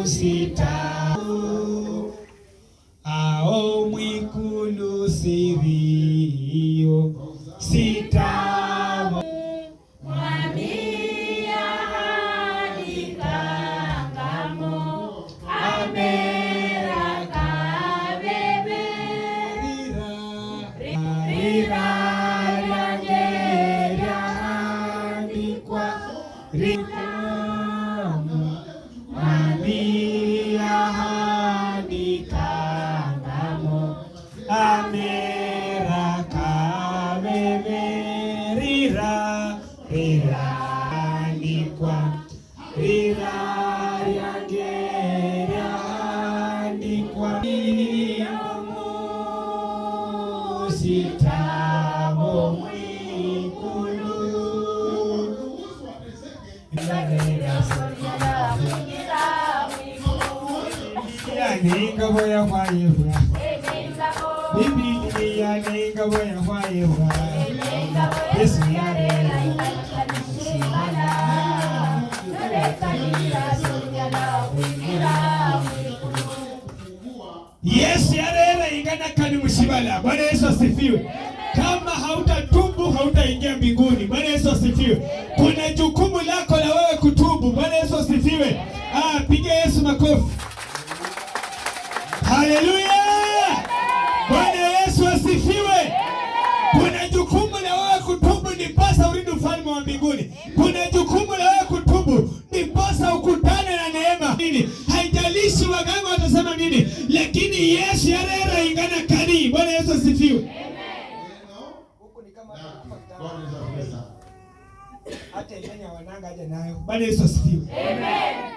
Sita ao mwikulu sirio sita. Ningabo yakhwayebwa Bibiliya ningabo yakhwayebwa Yesu yarera. Yesu yarera ingana kani mushibala. Bwana Yesu asifiwe. Kama hautatubu hautaingia mbinguni. Bwana Yesu asifiwe. Kuna jukumu lako la wewe kutubu. Bwana Yesu asifiwe. Ah, piga Yesu makofi. Haleluya! Bwana Yesu asifiwe. Kuna jukumu la wewe kutubu ndiposa uridi ufalme wa mbinguni. Kuna jukumu la wewe kutubu ndiposa ukutane na neema. Nini? Haijalishi waganga watasema nini, lakini Yesu yarera ingana kani. Bwana Yesu asifiwe. Hata imani wananga haja nayo. Bwana Yesu asifiwe. Amen.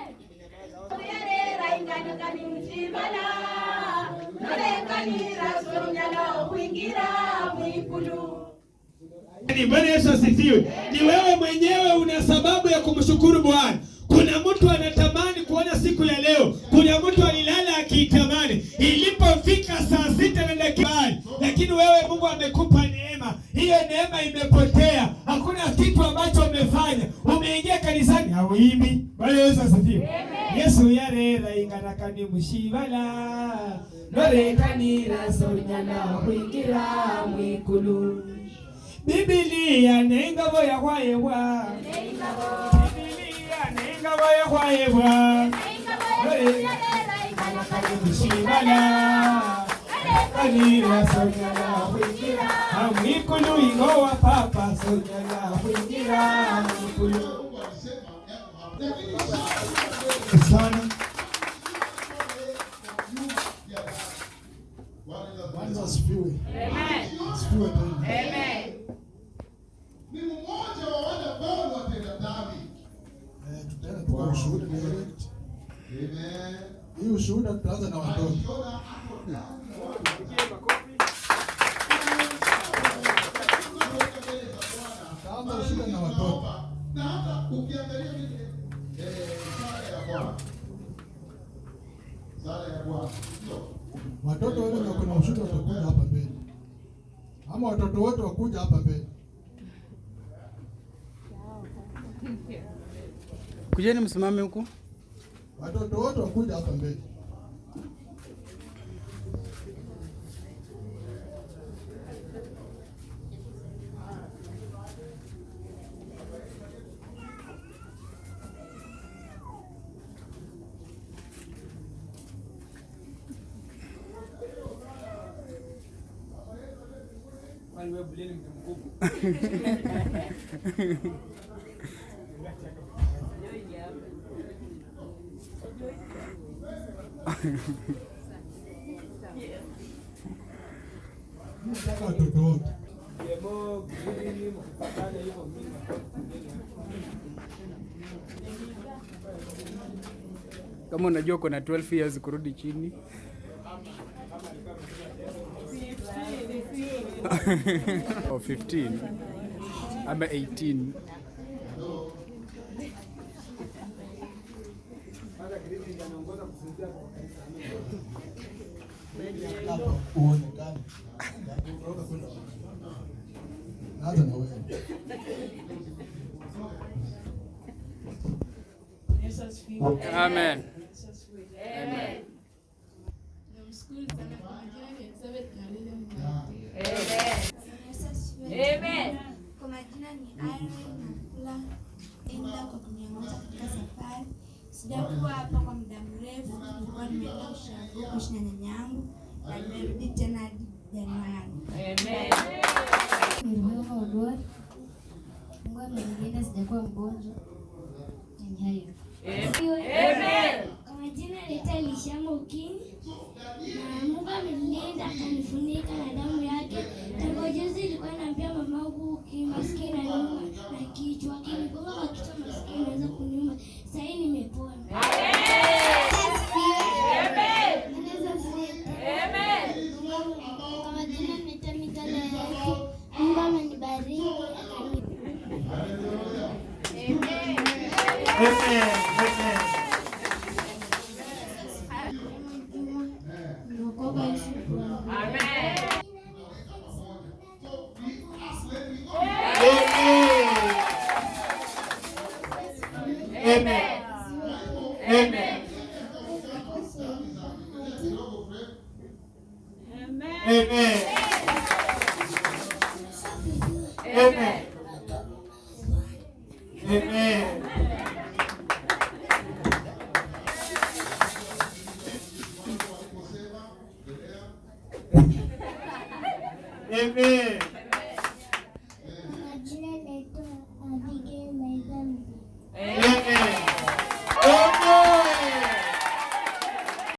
Bwana Yesu asifiwe. Ni wewe mwenyewe una sababu ya kumshukuru Bwana. Kuna mtu anatamani kuona siku ya leo. Kuna mtu alilala akiitamani. Ilipofika 6:06, lakini wewe Mungu amekupa neema. Hiyo neema imepotea. Hakuna kitu ambacho umefanya. Umeingia kanisani hauimbi. Bwana Yesu asifiwe. Yesu yarera ingana kani mushibala. Norekanira sonyana kuingira mwikulu. Bibiliya nengabo yakhwayebwa. Bibiliya nengabo yakhwayebwa. Mushibala. Kanira sonyana kuingira mwikulu ingowa papa sonyana kuingira mwikulu. Sana. Bwana asifiwe. Amen. Asifiwe tena. Amen. Ni mmoja wa wale ambao watenda dhambi. Tutaenda kwa ushuhuda direct. Amen. Hii ushuhuda tutaanza na watoto. Akiona ako ndani ya watu. Tutaanza ushuhuda na watoto. Na hata ukiangalia vile sala ya Bwana. Sala ya Bwana. Ndio. Watoto wale ndio kuna ushuhuda watakuja hapa mbele. Ama watoto wote wakuja hapa mbele. Kujeni msimame huku. Watoto wote wakuja hapa mbele. Kwani wewe buleni mtu mkubwa. Nataka watoto wote. Demo, green, mkipatana hivyo mimi. Kama unajua kuna 12 years kurudi chini. Or 15 ama 18. Hapa uonekane. Naanza na wewe. Amen. Namshukuru sana kwa majina ni Elizabeth Nalile Mwangi. Amen. Kwa majina ni Irene Nakula Enda kwa kuniongoza katika safari. Sijakuwa hapa kwa muda mrefu, nilikuwa nimeenda ushago kuishi na nyanya yangu na nimerudi tena hadi Januari. Ni Rehema Odwar. Mungu amenilinda sijakuwa mgonjwa. Ni hayo. Kwa majina naitwa Lishama Ukini na Mungu amenilinda akanifunika na damu yake. Tangu juzi nilikuwa naambia mamangu masikio inaniuma na kichwa, akinigonga kwa kichwa masikio inaweza kuniuma. Sasa hii nimepona. Kwa majina naitwa Mikala Yaki. Mungu amenibariki akani Amen. Amen. Nimeokoka Yesu Bwana. Amen. Amen. Amen. Amen. Amen. Amen. Amen.